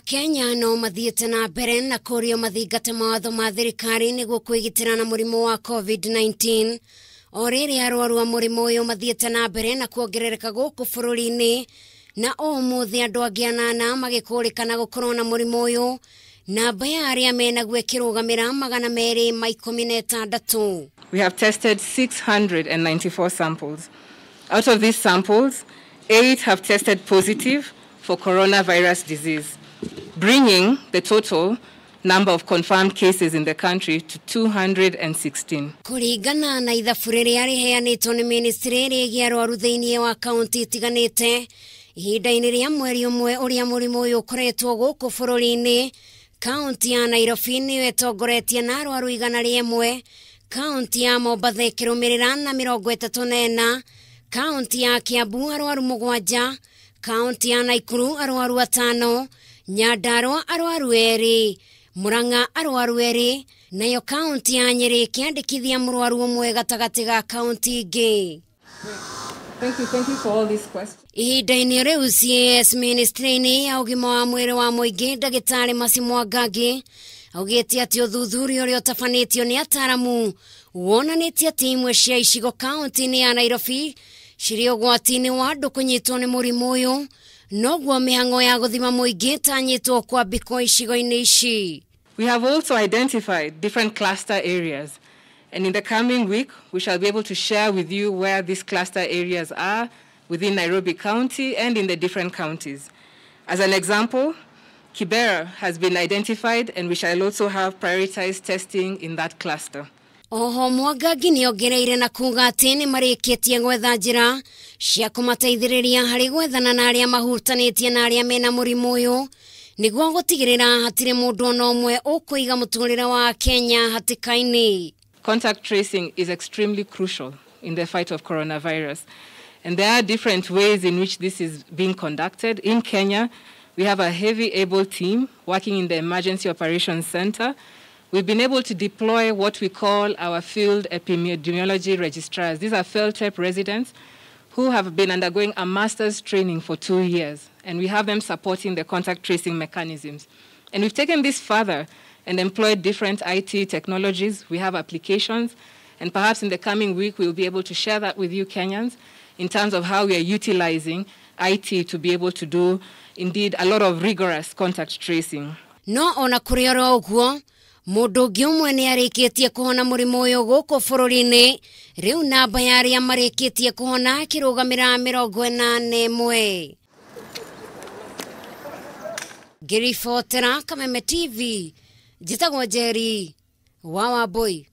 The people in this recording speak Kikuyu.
Akenya no mathiĩte na mbere na kũrio mathingate mawatho ma thirikari nĩguo kwĩgitĩra na mũrimũ wa COVID-19. O rĩrĩ arwaru a mũrimũ ũyũ mathiĩte na mbere na kuongerereka gũkũ bũrũri-inĩ, na ũmũthĩ andũ angĩ 8 magĩkũrĩkana gũkorwo na mũrimũ ũyũ, namba ya arĩa menaguo ĩkĩrũgamĩra 216. We have tested 694 samples. Out of these samples, 8 have tested positive for coronavirus disease, bringing the total number of confirmed cases in the country to 216. Kũringana na ithabu rĩrĩa rĩheanĩtwo nĩ ministry rĩgiĩ arwaru thĩinĩ wa kaunti itiganĩte, ihinda-inĩ rĩa mweri ũmwe ũrĩa mũrimũ ũyũ ũkoretwo gũkũ bũrũri-inĩ, kaunti ya Nairobi nĩyo ĩtongoretie na arwaru 101, kaunti ya Mombatha ĩkĩrũmĩrĩra na 34, kaunti ya Kiambu arwaru 7, kaunti ya Nakuru arwaru 5, Nyandarua arwaru 2, Murang'a arwaru 2, nayo kaunti ya Nyeri ĩkĩandĩkithia mũrwaru ũmwe gatagatĩ ga kaunti ingĩ. Thank you for all these questions. Ihinda-inĩ rĩu CAS ministry-inĩ ya ũgima wa mwĩrĩ wa mũingĩ ndagĩtarĩ Mercy Mwangangi augĩte atĩ ũthuthuria ũrĩa ũtabanĩtio nĩ ataramu wonanĩtie atĩ imwe cia icigo kaunti-inĩ ya Nairobi cirĩ ũgwati-inĩ wa andũ kũnyitwo nĩ mũrimũ ũyũ, noguo mĩhang'o ya gũthima mũingĩ ĩtanyĩtwo kwambĩkwo icigo-inĩ ici. We have also identified different cluster areas, and in the coming week we shall be able to share with you where these cluster areas are within Nairobi County and in the different counties. As an example, Kibera has been identified, and we shall also have prioritized testing in that cluster. Oho Mwangangi nĩongereire na kuga atĩ nĩmarĩkĩtie gwetha njĩra cia kũmateithĩrĩria harĩ gwethana na arĩa mahutanĩtie na arĩa mena mũrimũ ũyũ nĩguo gũtigĩrĩra hatirĩ mũndũ ona ũmwe ũkũiga mũtũrĩre wa Kenya hatĩka-inĩ. Contact tracing is extremely crucial in the fight of coronavirus, and there are different ways in which this is being conducted. In Kenya, we have a heavy able team working in the Emergency Operations Center. We've been able to deploy what we call our field epidemiology registrars. These are FELTEP residents who have been undergoing a master's training for 2 years, and we have them supporting the contact tracing mechanisms. And we've taken this further and employed different IT technologies. We have applications, and perhaps in the coming week we'll be able to share that with you Kenyans in terms of how we are utilizing IT to be able to do, indeed, a lot of rigorous contact tracing. No ona kũrĩ oro ũguo, mũndũ ũngĩ ũmwe nĩ arĩkĩtie kũhona mũrimũ ũyũ gũkũ bũrũri-inĩ, rĩu namba ya arĩa marĩkĩtie kũhona ĩkĩrũgamĩra 81. Ngĩribotera Kameme TV, njĩtagwo Njeri wa Wambui.